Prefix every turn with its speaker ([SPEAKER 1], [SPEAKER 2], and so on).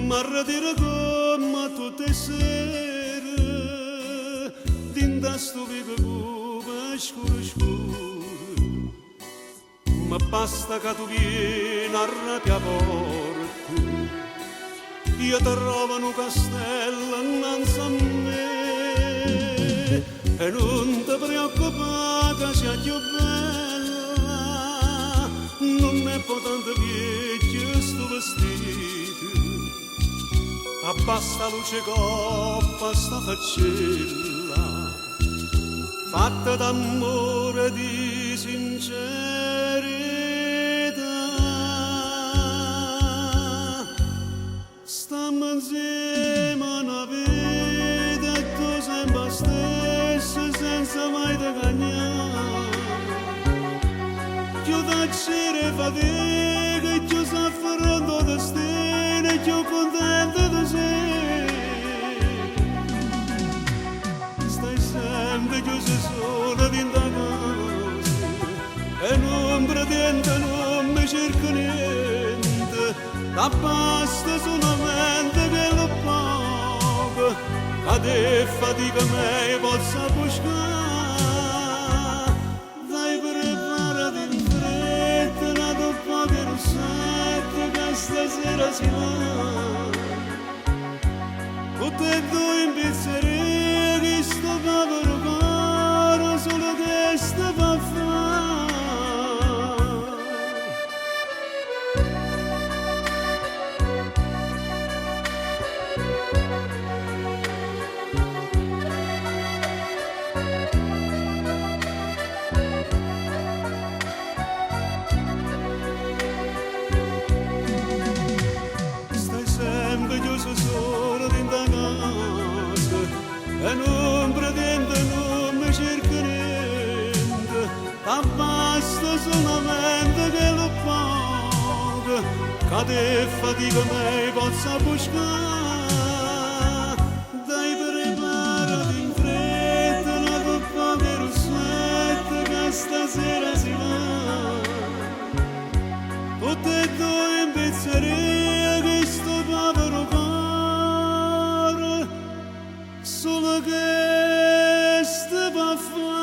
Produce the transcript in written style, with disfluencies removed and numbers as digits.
[SPEAKER 1] M'arretiro comme tutt' 'e sere dint' a stu vico cupo e scuro scuro. Ma basta ca tu viene arape 'a porta, io trovo nu castello annanze a me. E nun te preoccupà ca si 'a cchiù bella, nun è po' tanto viecchio stu vestito. Abbasta 'a luce 'ncopp' a sta faccella, fatta d'ammore e di sincerità. Stammo 'nzieme 'a na vita e tu sempe 'a stessa senza mai te cagnà. Cchiù t'accire 'e fatica, cchiù s'affronta 'o destino e cchiù cuntenta tu si. Stai sempe chiusa sola dint' 'a casa e nun pretiende, nun me cerca niente, t'abbasta sulamente chello poco ca de fatica meia pozza abbuscà. Dai preparati in fretta n'ato poco 'e russetto ca stasera si va. Tutte e due in pizzeria, chisto povero core solo chesto pò fà. Stai sempe chiusa sola dint' 'a casa e nun pretiende, nun me cerca niente, t'abbasta sulamente chello poco ca de fatica meia pozza abbuscà. Dai preparati in fretta n'ato poco 'e russetto ca stasera si va. Tutte e due in pizzeria, chisto povero core solo chesto pò fà.